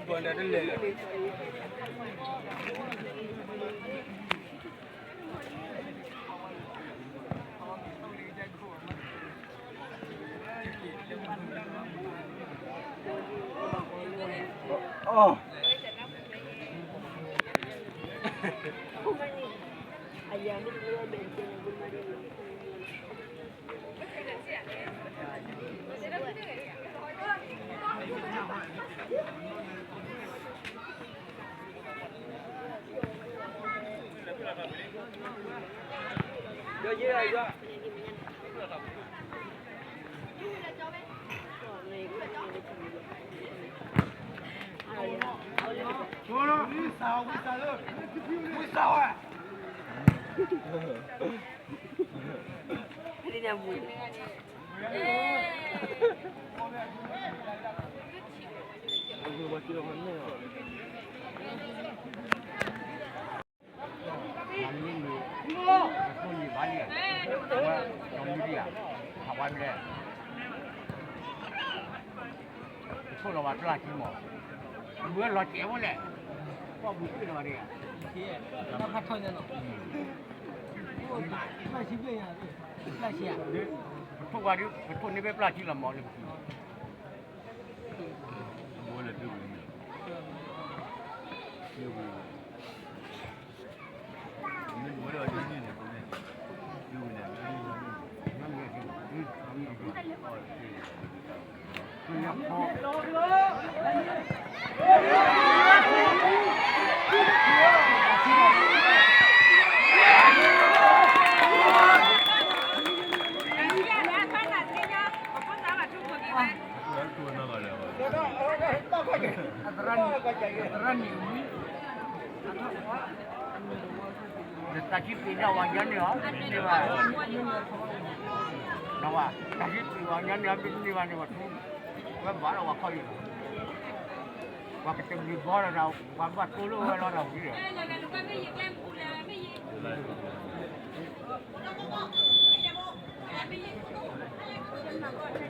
ဆိလီၤဝဲပျၢ်ထံမး, ဘုလီၤစဲးဖိလဲၣ်, ပှၢ်ဘုသ့ၣ်လီၤဒံးဧါ, ပျၢ်ထံ, ပျၢ်ထံ, ပထိၣ်ဝဲဒုး ပထိၣ်န့ၢ်ဖဲပျၢ်ထံလီၤမးလၢပထံ, တၢ်ခံပ့ၤဒၣ်ဝဲညါန့ၣ်အီၤ ဘ့န့ၢ်ဘၣ်, တၢ်ခံပ့ၤဝဲညါန့ၣ်အီၤ ဘ့န့ၢ်ဘၣ်န့ၣ် ပှၤထူ, ဝဲဘၣ်ဒီးပှၤခီၣ်လံ, ပှၤကတမံၤဘီဒီး ပှၤဘၣ်တိၢ်လိာ်ဝဲလီ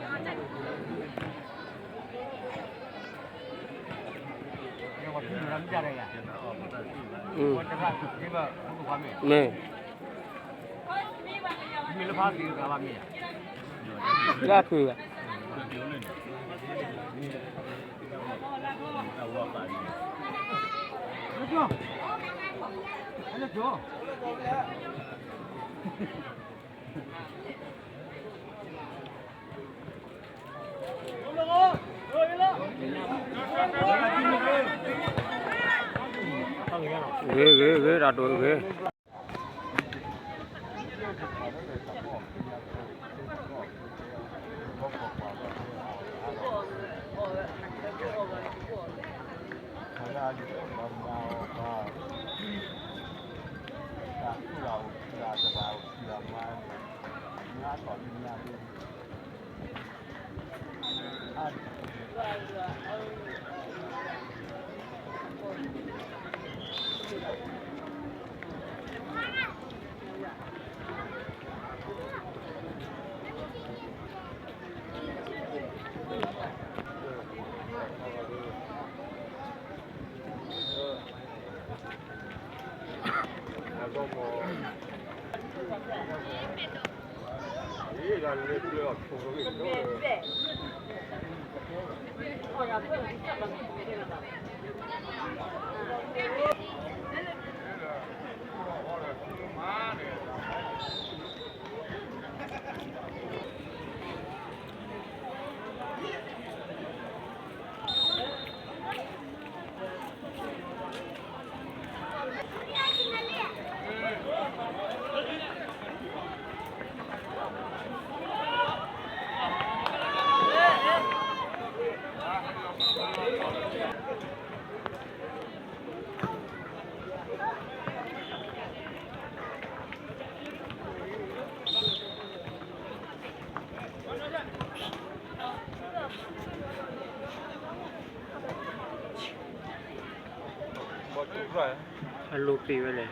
ၤဒီးဝံၤဒီး မ့ၢ်, လၢခုၣ်, ဂ့ၤဂ့ၤဂ့ၤ တၢ်ဒိၣ်ဂ့ၤ. အလိၣ်ပ့ၤဝဲလဲၣ်.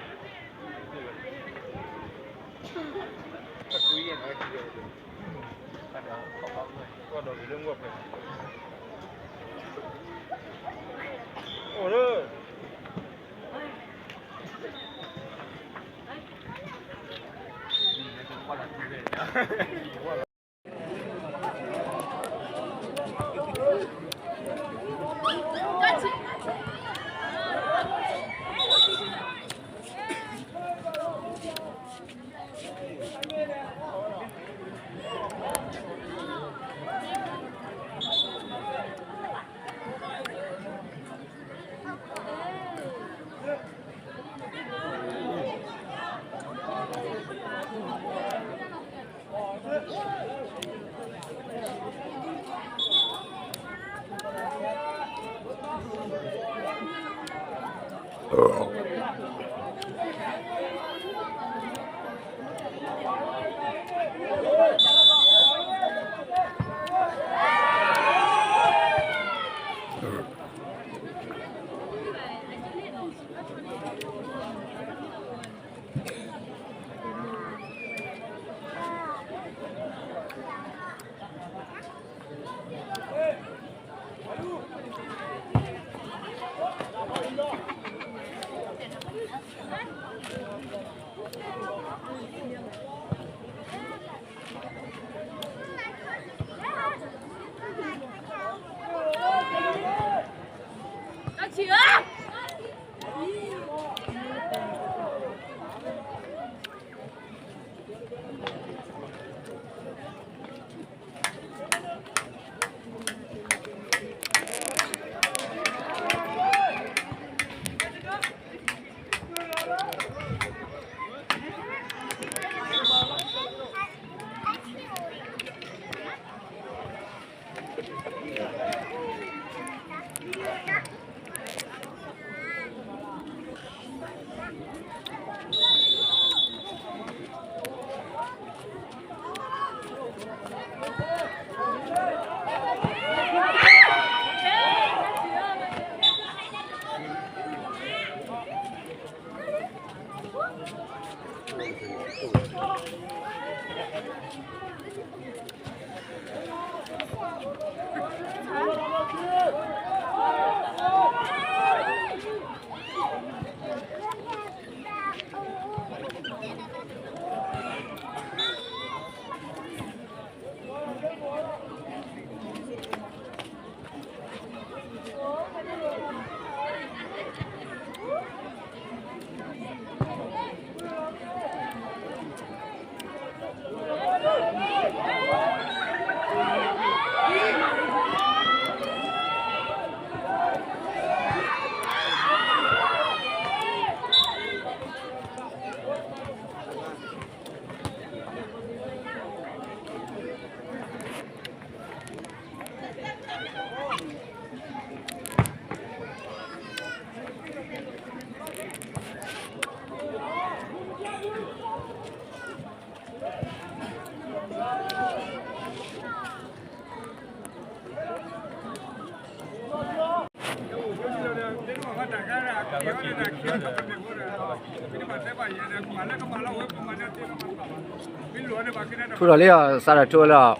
ထူၣ်ထီၣ်လံအီၤ စးထီၣ်ထူၣ်လၢအီၤ,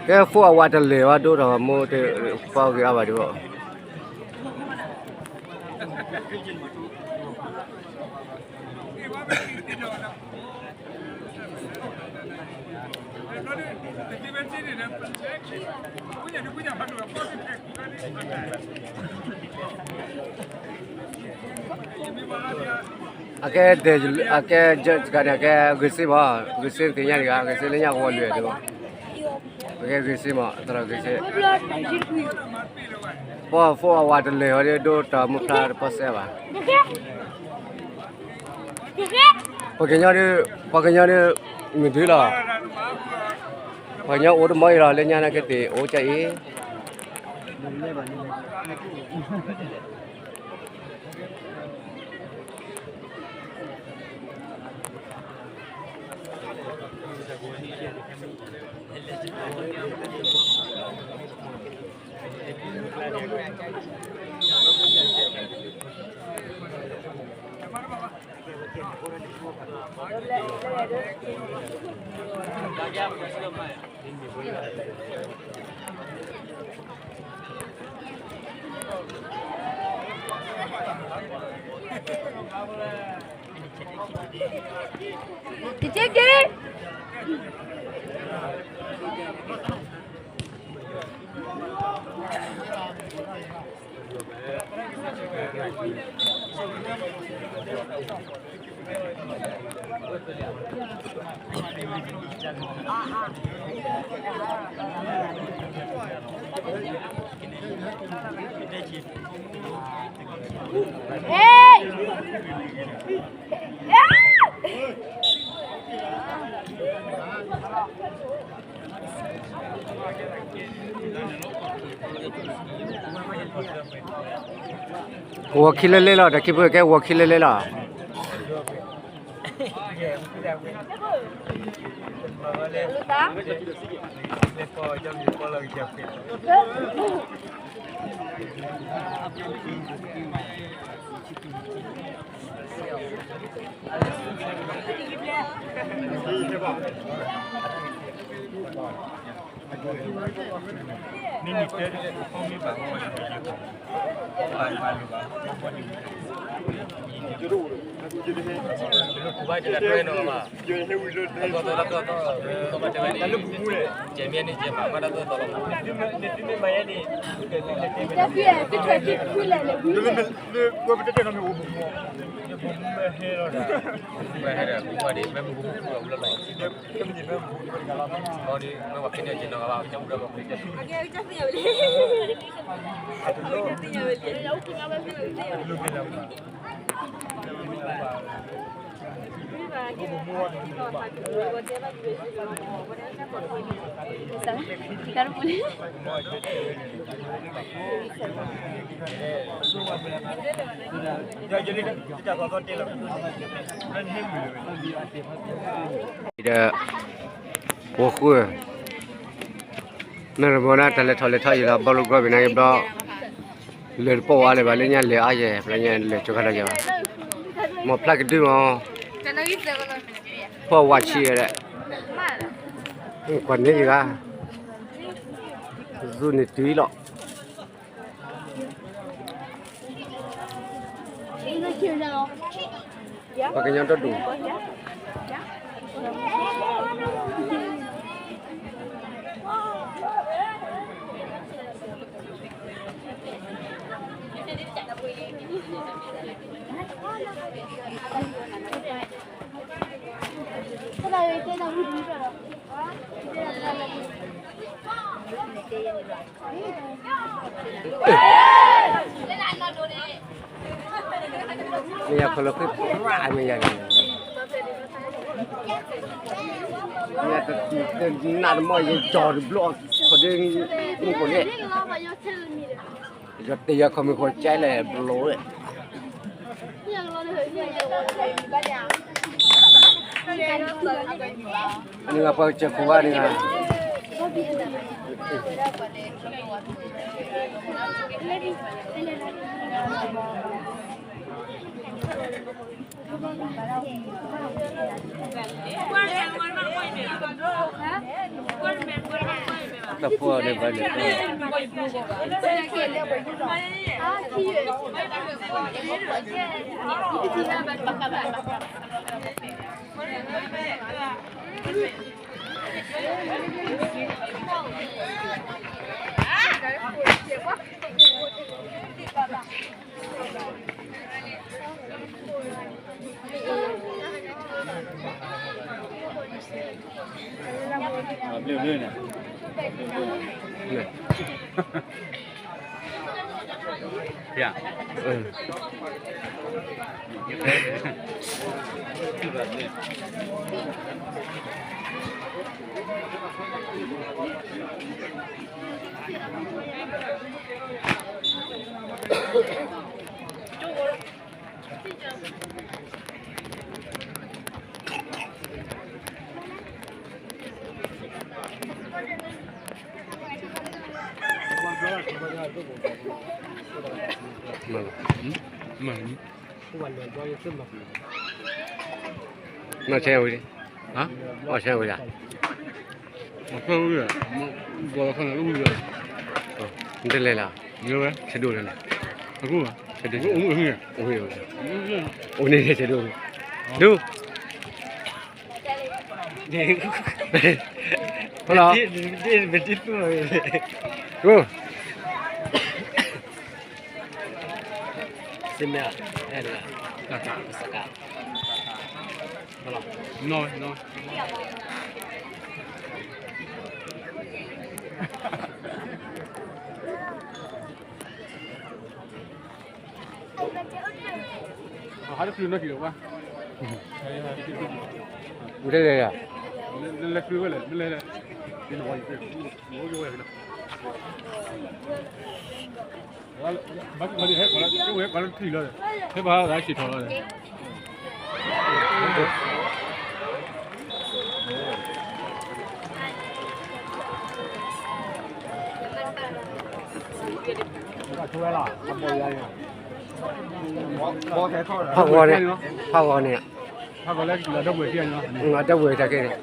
ကဲ ဖိအဝၤတလဲၤဘၣ် ဒိၣ်ထီၣ်မိၢ်တပီဂ့ၤအါဘၣ်ဒံးဘၣ်. အကဲ အကဲ ကန့ၣ် အကဲဂ့ၤစ့မး, ဂ့ၤစ့သ့ၣ်ညါတဂၤ, ဂ့ၤစ့လၢညါကဝီၤလွံၢ်တဂၤ, အကဲဂ့ၤစ့မး, အသရၣ်ဂ့ၤစ့, ပှၤဖိအဝၤတလဲၤဝဲဒၣ် ဒိၣ်တၢ်မုၢ်ဖျါတပီစဲဘၣ်. ပှၤကညီဒ်, ပှၤကညီဒ်, မုၢ်ဒုလီၤ, ပှၤကညီအိၣ်တမီၤအံၤလီၤ လၢညါန့ၣ်ကသ့ၣ်အိၣ်ကၢ်အံၤ. တက့ၢ်က့ၢ် ဂီၤခံလၢလ့လီၤ, ဒီးခံဖုကဲဂီၤခံလၢလ့လီၤ. ဒီး ဝီဃု မ့ၢ်ရမီဒၣ်တၢ်လဲၤထီၣ်လဲၤထီယံၤလီၤ ဘီလိကီၢ်ပနၢ်ကဘျီ လၢတပိာ်ဝဲလၢၤဘၣ် လၢညါလဲၤအါယဲၢ် ဖျါညါလဲၤကၠိခါဒီးယဲၢ်ဘၣ် မီၢ်ဖျါကဒုမီၢ် ဖီၣ်ဝါဆံးဝဲဒၣ် ကွၢ်န့ၣ်ဂ့ၤဂါ ဇူန့ၣ်တုၤလီၤ ပှၤကညီတဒူၣ် မ့ၢ်ယၤဖီလီၤခွံ မ့ၢ်ယၤန့ၣ် မ့ၢ်ယၤတနၢ်တမီၢ်ယကၠီၤတဘျီ ခီဒ်မူခိၣ်န့ၣ် ယတယၤခီမ့ၢ်ဃီကဲလဲၣ်ဘျီဝဲ အန့ၣ်ပှၤကစၢၢ်ခိၣ်ဝါန့ၣ် တၢ်ဖိအီၤန့ၣ်ဘၣ်န့ၣ် မၤ မ့ၢ်ဆဲဝံၤ, မ့ၢ်ဆဲဝံၤဒၣ်, နတလဲၤလၢၤ, ဆဲဒိၣ်လဲၣ်, ဆဲဒိၣ်, အိၣ်န့ၣ်ဆဲဒိၣ်, ဒူ, ဟလီၤ, ဒူ, စမ့ၢ်, အဲၣ်ဒၣ်, စကါ, ဟလီၤ, နီၢ်, နီၢ် ဟးတချုးနီၢ်က့ၤလီၤကွၢ်, လဲၤလဲၤ, လဲၤလဲၤ, ဘၣ်ကီးလၢထံၣ်လီၤ, ဟဲပှၤလၢထံၣ်လီၤ, ဟဲပှၤလၢထံၣ်လီၤ, ဖးဂီၤန့ၣ်, ဖးဂီၤန့ၣ်, အတၢ်ဝဲတၢ်ကဲန့ၣ်,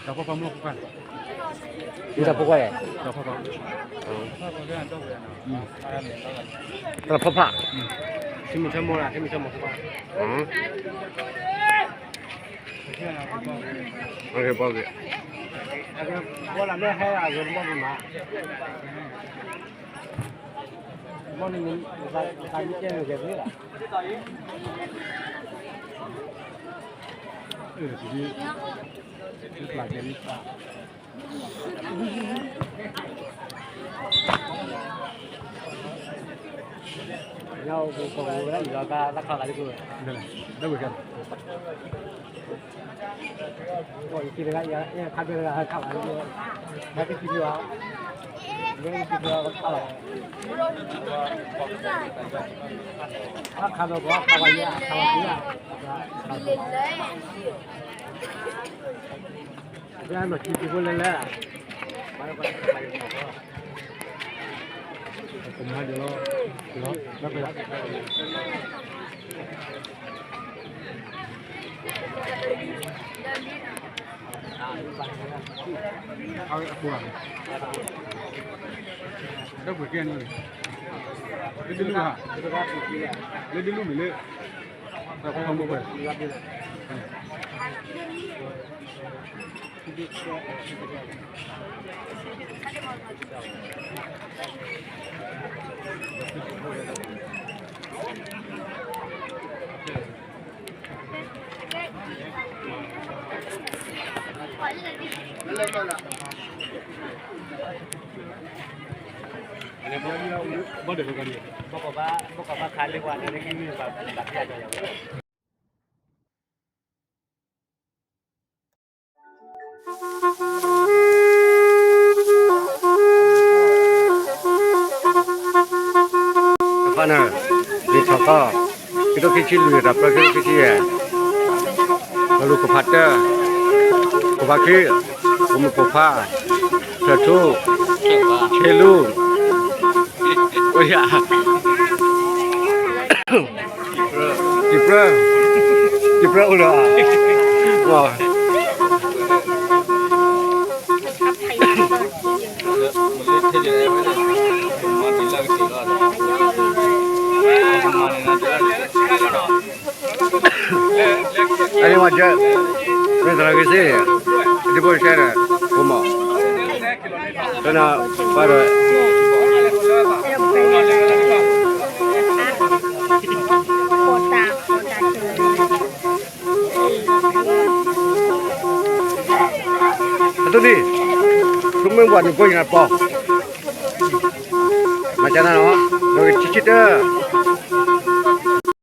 မ့ၢ်တၢ်ဖိခွါလဲၣ်, တၢ်ဖိခွါ, တၢ်ဖိခွါ, ထံမုၢ်ထၢမီၢ်လၢ ထံမုၢ်ထၢမီၢ်ဖိခွါ, ဘီဂ့ၤ, ဘီဂ့ၤ, ဘီလၢမ့ၢ်ဟဲအဂ့ၤမီၢ်ပူၤမး, မီၢ်န့ၣ်, တၢ်မ့ၢ်ကဲန့ၣ်ကဲသ့လီၤ, အၢ, ပျၢ်ကဲလံပၢ် ညါအိၣ်ပူၤကိးပူၤဝဲဒၣ်အံၤလီၤ တၢ်ခးဂၤလၢပူၤဝဲ, ခးဘၢတဂၤခးဂၤလၢပူၤ, ဘၣ်တကံၢ်လၢခးလီၤ, ဘၣ်ခးဒီးပှၤခးဝဲယဲၢ်ခးဝဲယဲၢ်, ဘၣ်နီၢ်ခံကံၢ်ဖိလဲၣ်လဲၣ်, ကမၤဒ်လီၤ, လီၤ, အပူၤ, ဒီပုၢ်ဝဲၢ်ကဲန့ၣ်, လၢတလူၢ်ဧါ, လၢတလူၢ်မ့ၢ်လၢ တၢ်ဖိမုၣ်ဖိလဲၣ်, ဘၣ်ဒီး ဘၣ်ကီးဘၣ်ခါလၢပှၤန့ၣ် လၢခံမ့ၢ်ဘၣ် ဘၣ်ဖျါဒီးယၤ တဖၣ်န့ၣ် လံာ်ထီၣ်သီ ခံကထိခံဆံလွံၢ် တၢ်ပၢ ခံကထိခံဆံယဲၢ်, လီၤလူၤခိၣ်ဖးတၢၢ်, ခိၣ်ဖးခံ, ခိၣ်မုၣ်ခိၣ်ဖး, ထၢၣ်ထူ, ဆ့လူ, အိၣ်ယၤ, တံၤပြၢ, တံၤပြၢအိၣ်လၢ အန့ၣ်ဝဲဒၣ်, မ့ၢ်သရၣ်ဂ့ၤစ့, ဒ်ဖိတဆဲန့ၣ်, ဖိမး, တနၤ, ပၢ်ဒီး, အသိးဒံး, သုမ့ၢ်ဝၤနုာ်ဖိယနၤပီ, မၤကနၣ်နီၤ, ဒီးကဆံဆံတၢ